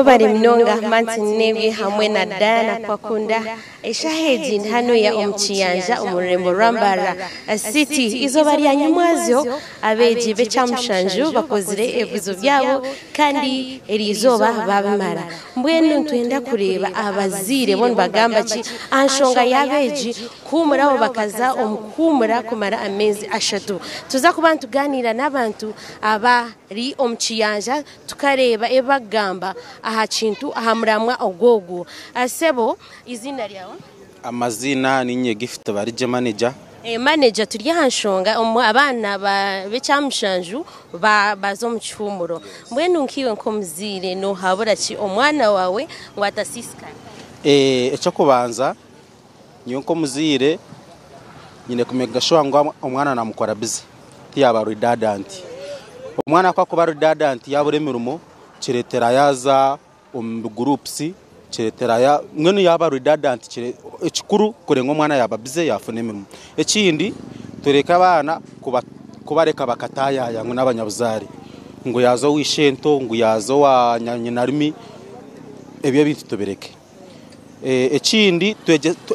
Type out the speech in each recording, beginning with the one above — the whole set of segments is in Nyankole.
Mwebare munonga Martin Nebye hamwe na Diana Kwakunda. Eshaaha egi ndi hanuya omu kiyanja omu rurembo rwa Mbarara City. Eizooba rya nyimwazyo abeegi b'ekyamushanju bakozire ebibuzo byabo kandi eriizooba baabimara. Mbwenu nitwenda kureeba abazaire bo nibagamba ki aha nshonga y'abeegi kuhuumuraho bakaza omu kuhuumura kumara ameezi ashatu. Nituza kuba nitugaaniira n'abantu abari omu kiyanja Tukareeba ebi bakugamba aha kintu aha muramwa ogw'ogwo. Sebo, eiziina ryawe? Amaziina ninye Gift Barigye manager. Manager turi aha nshonga abaana b'ekyamushanju baza omu kihuumuro. Mbwenu nkaiwe nk'omuzaire nohabura ki omwana waawe ngu atasiisikara? Eky'okubanza nyowe nk'omuzaire nyine kumekinga shuwa ngu omwana namukora bize tiyaba redundant. Omwana ku akuba redundant yabura emirimo kiretera yaza omu bi groups kiretera mbwenu yaba redundant ekikuru kureba ngu omwana yaba bize yafuna emirimo. Ekindi tureke abaana kubareka bakatayaya ngu n'abanyabuzaare ngu yaza owa ishento ngu yaza owa nyinarumi ebyo ebintu tubireke. Ekindi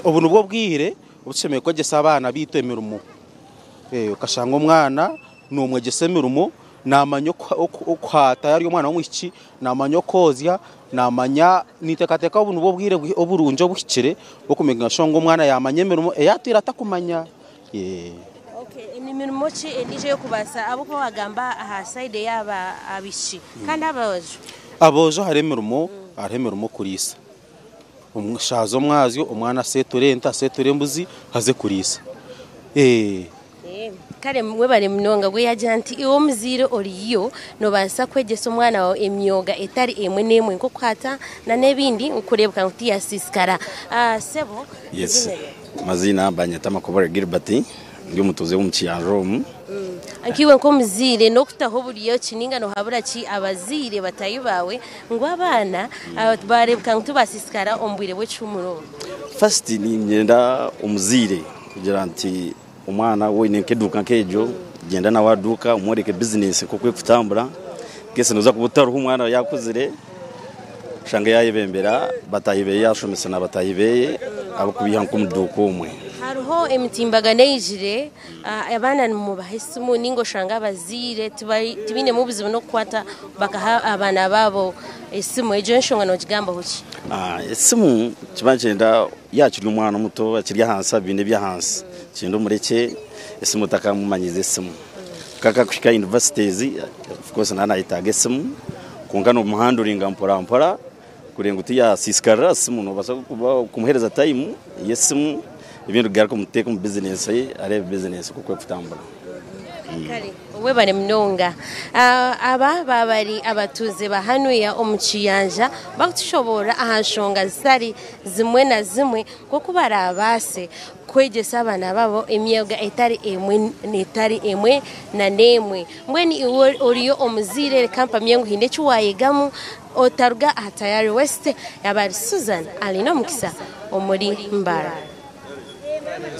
obu nibwo bwire obu tushemereire kwegyesa abaana baitu emirimo. Okashanga omwana noomwegyesa emirimo naamanya okuhaata yaaba ari omwana w'omwishiki naamanya okwozya, naamanya ninteekateeka obu nibwo bwire oburungi obuhikire bw'okumekinga shuwa ngu omwana yaamanya emirimo ei atwire atakumanya. Ni mirimo ki endiijo ei orikubaasa ahabw'okuba waagamba aha sayidi ey'abaishiki kandi aboojo? Aboojo hariho emirimo hariho emirimo okuriisa. Shaaha z'omwazyo omwana aseeture ente, aseeture embuzi aze kuriisa. Kare webare munonga gwe yagira nti iwe omuzaire oriyo nobaasa kwegyesa omwana waawe emyoga etari emwe n'emwe nk'okuhata n'ebindi kureebeka ngu tiyasiisikara. Sebo Yes, amaziina banyeta Makobore Gilbert ndi omutuuze w'omu Kiyanja omu. Nkaiwe nk'omuzaire n'okutaho buryo ki ninga nohabura ki abazaire bataahi baawe ngu abaana baareebeka ngu tibaasiisikara omu bwire bw'ekihuumuro obu? First niinyenda omuzaire kugira nti omwana waaba oine nk'eduuka nk'egyo gyenda nawe aha duuka omworeke bizinesi nk'oku erikutambura in case nooza kuba otariho omwana yaakuzire oshange yaayebembera bataahi be yaashomesa na bataahi be abarikubiiha nk'omu duuka omwe. Hariho emitimbagano eijire Abaana nimubaha esimu ninga oshanga abazaire tibainemu buzibu n'okukwata bakaha abaana baabo esimu, egyo enshonga nogigambaho ki? Esimu nikiba nikyenda yaaba akiri omwana muto akiri ahansi aha bibiina eby'ahansi nikyenda omurekye esimu otakamumanyiiza esimu. Kwonka kuhika aha yunivasite of course naaba nayetaaga esimu kwonka nomuhanduringa mpora mpora Kureba ngu tiyasiisikarira aha simu, noobaasa kumuheereza tayimu y'esimu ebindi kugaruka omuteeka omu bizinesi ye areebe bizinesi oku erikutambura. Kare webare munonga. Aba baaba bari abatuuze ba hanuya omu Kiyanja bakutushoboorora aha nshonga zitari zimwe na zimwe nk'oku baraabaase kwegyesa abaana baabo emyoga etari emwe n'etari emwe na n'emwe. Mbwenu iwe oriyo omuzaire reka mpamye ngu haine eki waayegamu Otaruga aha Tayari West, yaaba ari Susan Alinomukisa omuri Mbarara.